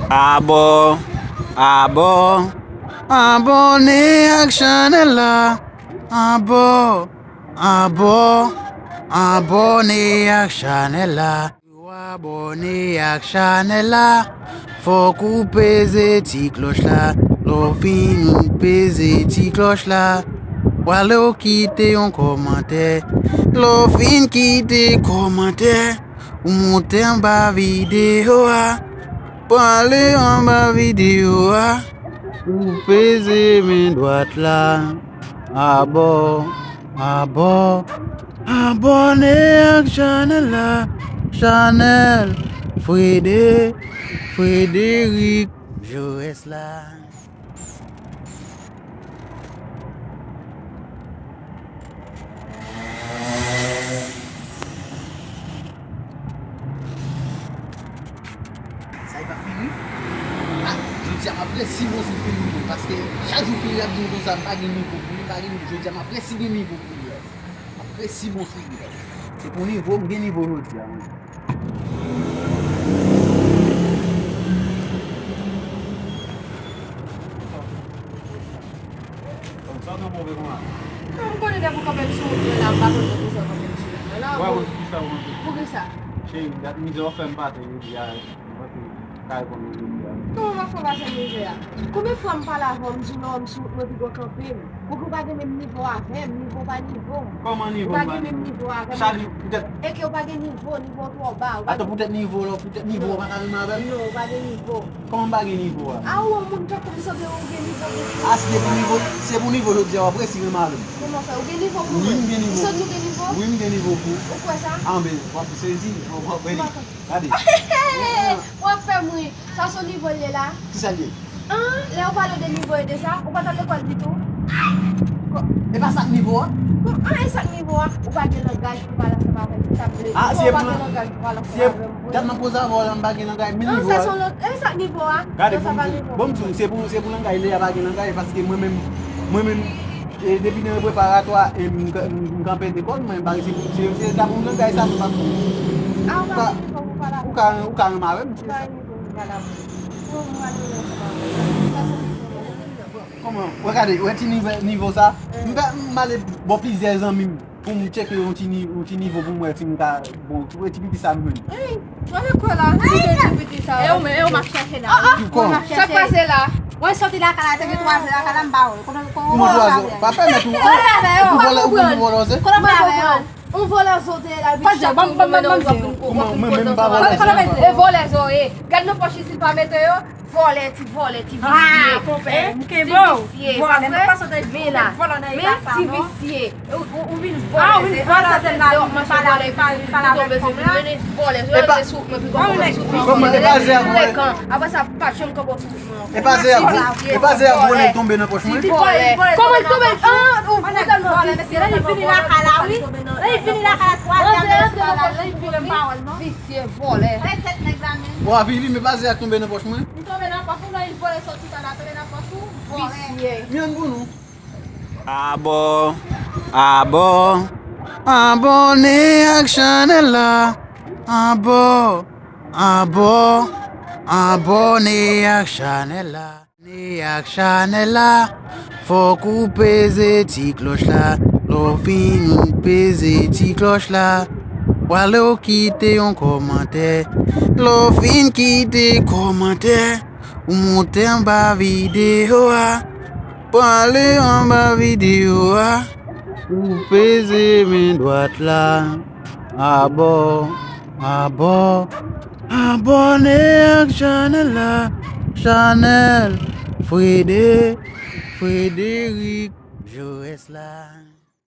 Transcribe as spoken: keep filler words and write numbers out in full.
Abò, abò, abòne ak chanèl la. Abò, abò, abòne ak chanèl la. Pou abòne ak chanèl la, fòk ou peze ti klòch la. Lè w fin peze ti klòch la, w ale w kite yon kòmantè. Lè w fin kite kòmantè, ou monte anba videyo a. Prale anba videyo a, ou peze men dwat la. Abò, abò, abòne ak chanèl la. Chanèl Frede, Frederic Jaurès la. Sa e pa fini? Ah, jodi a m ap resi bon sou Fili tou, paske chak jou Fili ap di m konsa, m pa gen nivo pou li, m pa gen nivo. Jodi a m ap resi gen nivo pou li. M ap resi bon sou li. Se pou nivo, m gen nivo jodi a, wi. Sa w nan move kòman? Non, m konnen depi w kanpe m sou wout mwen la, m pa konn pou sa w kanpe m sou wout mwen la. Wè, bon, poukisa w kanpe? Poukisa? Cheri, dat mizè w fè m pase jodi a, m panse ka reponn ou jodi a. Kòman m ap fè pase mizè a? Konbyen fwa m pale avè w, m di w non, m sou wout mwen, piga w kanpe m? Pouki w pa gen menm nivo avè m? Nivo pa nivo. Kòman nivo pa nivo? Ou pa gen menm nivo avè m. Chak jou, poutèt. E ke w pa gen nivo, nivo w twò ba. Ou pa gen. Atò, poutèt nivo w la, poutèt nivo w pa ka menm avè m? Non, ou pa gen nivo. Kòman m pa gen nivo a? A, ou yon moun tankou m, sanble ou gen nivo pou ou. A, se pou nivo, se pou nivo jodi a, w ap resi menm avè m. Kòman fè? Ou gen nivo pou mwen? Wi, m gen nivo pou ou. Ou santi w gen nivo? Wi, m gen nivo pou ou. Ou kwè sa? Anben, w ap sezi, w ap, w ap, gade. W ap fè m ri. Sa se yon nivo l ye la? Kisa l ye? An, lè ou pale de nivo e de sa, ou pa t al lekòl ditou? E pa sa k nivo a? Bon, an, e sa k nivo a? Ou pa gen langaj pou pale ansanm avè m, se sa m vle di. A, si e pou lang-, si e pou, gad nan poze avè w la, m pa gen langaj, men nivo a. An, sa se yon lang-, e sa k nivo a? Gade, bon, m di w, se pou, se pou langaj, Lea pa gen langaj, paske mwen menm, mwen menm, e depi nan preparatwa, e m, m, m kanpe lekòl, mwen, m pa resi, se, se ta pou langaj sa, m pa pou. A, ou pa gen nivo pou pale avè m. Ou ka, ou ka renmen avè m, se sa. Kòman? Wè gade, wè ti nivo, nivo sa? M fè, m ale bò plizyè zanmi m pou m tcheke yon ti ni-, yon ti nivo pou m wè si m ka, bon, wè ti pipi sa m jwenn. Ey, wè nan kò la, kite ti pipi sa. E ou menm, e ou m ap chèche la. Ki kò? Sa k pase la? Mwen soti lakay la, te gen twa zè lakay la, m pa wè l. Kòman, kòman w pa wè l? Pa pèmèt ou, ou vòlè, ou vòlè, ou vòlè. Yon vòlè zo w te ye la, epi chak moun ki mennen w, w ap vin koze ansanm avè l. Kòman, mwen menm m pa vòlè zo? E vòlè zo w ye. Gad nan pòch li, si l pa mete yo, vòlè, ti vòlè, ti visye. Ah, konpè, m kenbe w. Ti visye, vòlè, pa vre? Men la, men ti visye. Ou, ou, ou vin vòlè, se vòlè, se zè w ap mache vòlè, epi ou tonbe sou vin mennen vòlè. Yo al sou mwen, pi kòman sou visye. Kòman, e pa zè a vòlè? Apre sa, pa janm kanpe sou E pa zè a vo-, e pa zè a vole tonbe nan pòch mwen? Ti vòlè. Kòman l tonbe? Ah, ou, ou tèlman visye. Lè li vini lakay la, wi. Lè li vini lakay la, twa zè, lè li vini lakay la, lè li vini. Visye, vòlè. Bon, a vini, men pa zè a tonbe nan pòch mwen. M tonbe nan pòch ou, lè li vole soti talè, tonbe nan pòch ou, vòlè. Visye. Myann pou nou. Abò, abò, abòne ak chanèl la. Abò, abò, abòne ak chanèl la. Abòne ak chanèl la, fòk ou peze ti klòch la. Lè w fin peze ti klòch la, w ale w kite yon kòmantè. Lè w fin kite kòmantè, ou monte anba videyo a. Prale anba videyo a, ou peze men dwat la. Abò, abò, abòne ak chanèl la. Chanèl Frede, Frederic Jaurès la.